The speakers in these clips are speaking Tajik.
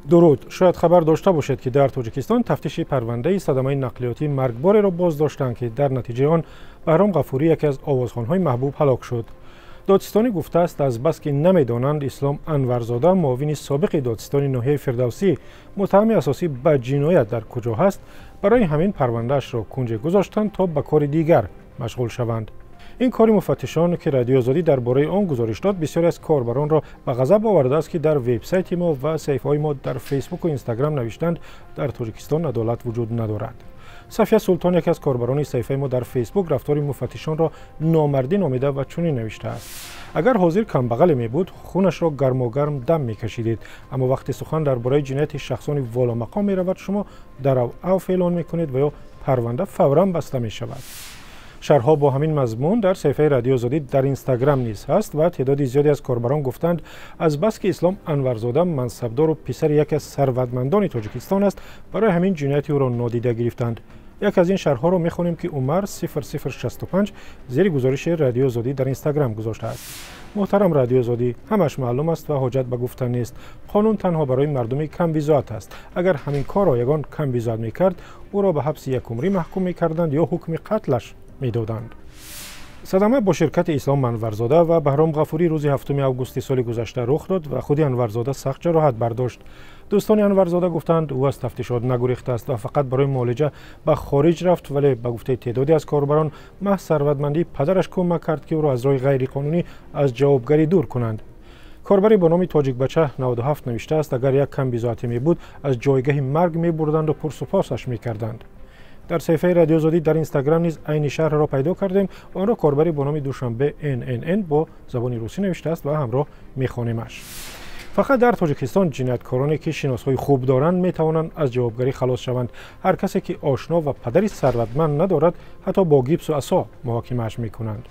Дуруд. Шояд хабар дошта бошед, ки дар Тоҷикистон тафтиши парвандаи садамаи нақлиётии маргбореро боз доштанд, ки дар натиҷаи он Баҳром Ғафурӣ, яке аз овозхонҳои маҳбуб, ҳалок шуд. Додситонӣ гуфтааст, азбаски намедонанд Ислом Анварзода, муовини собиқи додситони ноҳияи Фирдавсӣ, муттаҳами асосӣ ба ҷиноят, дар куҷо ҳаст, барои ҳамин парвандаашро кунҷе гузоштанд, то ба кори дигар машғул шаванд. Ин кори муфаттишон, ки Радиои Озодӣ дар бораи он гузориш дод, бисёре аз корбаронро ба ғазаб овардааст, ки дар вебсайти мо ва саҳифаҳои мо дар Фейсбуку Инстаграм навиштанд: «Дар Тоҷикистон адолат вуҷуд надорад». Сафия Султон, яке аз корбарони саҳифаи мо дар Фейсбук, рафтори муфаттишонро номардӣ номида ва чунин навиштааст: «Агар ҳозир камбағале мебуд, хунашро гармогарм дам мекашидед, аммо вақте сухан дар бораи ҷинояти шахсони воломақом меравад, шумо дарав афв эълон мекунед ва ё парванда фавран баста мешавад». Шарҳҳо бо ҳамин мазмун дар саҳифаи Радиои Озодӣ дар Инстаграм низ ҳаст ва теъдоди зиёде аз корбарон гуфтанд, азбаски Ислом Анварзода мансабдору писари яке аз сарватмандони Тоҷикистон аст, барои ҳамин ҷинояти ӯро нодида гирифтанд. Яке аз ин шарҳҳоро мехонем, ки Умар 0065 зери гузориши Радиои Озодӣ дар Инстаграм гузоштааст: «Муҳтарам Радиои Озодӣ, ҳамаш маълум аст ва ҳоҷат ба гуфтан нест. Қонун танҳо барои мардуми камбизоат аст. Агар ҳамин корро ягон камбизоат мекард, ӯро ба ҳабси якумрӣ маҳкум мекарданд ё ҳукми қатлаш медоданд». Садама бо ширкати Ислом Анварзода ва Баҳром Ғафурӣ рӯзи 7 августи соли гузашта рух дод ва худи Анварзода сахт ҷароҳат бардошт. Дӯстони Анварзода гуфтанд, ӯ аз тафтишот нагурехтааст ва фақат барои муолиҷа ба хориҷ рафт, вале ба гуфтаи теъдоде аз корбарон, маҳз сарватмандии падараш кӯмак кард, ки ӯро аз роҳи ғайриқонунӣ аз ҷавобгарӣ дур кунанд. Корбаре бо номи Тоҷикбача 97 навиштааст: «Агар як камбизоате мебуд, аз ҷойгаҳи марг мебурданду пурсупосаш мекарданд». Дар саҳифаи Радиои Озодӣ дар Инстаграм низ айни шарҳро пайдо кардем. Онро корбаре бо номи Душанбе ННН бо забони русӣ навиштааст ва ҳамроҳ мехонемаш: «Фақат дар Тоҷикистон ҷинояткороне, ки шиносҳои хуб доранд, метавонанд аз ҷавобгарӣ халос шаванд. Ҳар касе, ки ошно ва падари сарватманд надорад, ҳатто бо гипсу асо муҳокимааш мекунанд».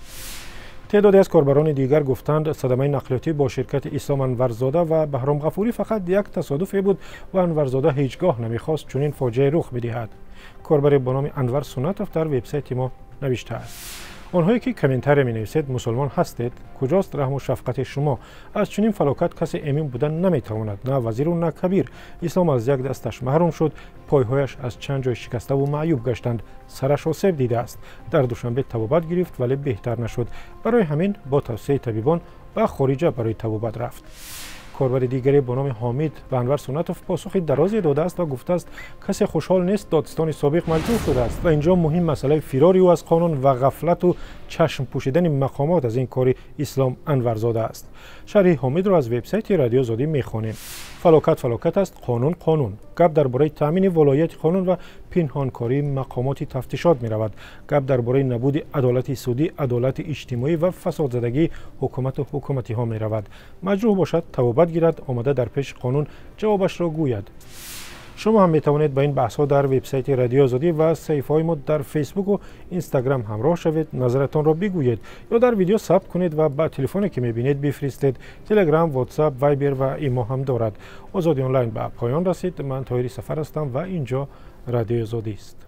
Теъдоде аз корбарони дигар гуфтанд, садамаи нақлиётӣ бо ширкати Ислом Анварзода ва Баҳром Ғафурӣ фақат як тасодуфе буд ва Анварзода ҳеҷ гоҳ намехост чунин фоҷиае рух бидиҳад. Корбаре бо номи Анвар Сунатов дар вебсайти мо навиштааст: «Онҳое, ки комментария менависед, мусулмон ҳастед? Куҷост раҳму шафқати шумо? Аз чунин фалокат касе эмин будан наметавонад, на вазиру на кабир. Ислом аз як дасташ маҳрум шуд, пойҳояш аз чанд ҷой шикаставу маъюб гаштанд, сараш осеб дидааст. Дар Душанбе табобат гирифт, вале беҳтар нашуд, барои ҳамин бо тавсияи табибон ба хориҷа барои табобат рафт». Корбари дигаре бо номи Ҳомид ба Анвар Сунатов посухи дарозе додааст ва гуфтааст, касе хушҳол нест, додситони собиқ маҷрӯҳ шудааст ва инҷо муҳим масъалаи фирори ӯ аз қонун ва ғафлату чашм пӯшидани мақомот аз ин кори Ислом Анварзода аст. Шарҳи Ҳомидро аз вебсайти Радиои Озодӣ мехонем: «Фалокат фалокат аст, қонун қонун. Гап дар бораи таъмини волоияти қонун ва пинҳонкории мақомоти тафтишот меравад. Гап дар бораи набуди адолати судӣ, адолати иҷтимоӣ ва фасодзадагии ҳукумату ҳукуматиҳо меравад. Маҷрӯҳ бошад, табобат гирад, омада дар пеши қонун ҷавобашро гӯяд». Шумо ҳам метавонед ба ин баҳсҳо дар вебсайти Радиои Озодӣ ва саҳифаҳои мо дар Фейсбуку Инстаграм ҳамроҳ шавед, назаратонро бигӯед ё дар видео сабт кунед ва ба телефоне, ки мебинед, бифиристед. Телеграм, Ватсап, Вайбер ва Имо ҳам дорад. Озодӣ Онлайн ба поён расид. Ман Тоҳири Сафар ҳастам ва ин ҷо Радиои Озодист.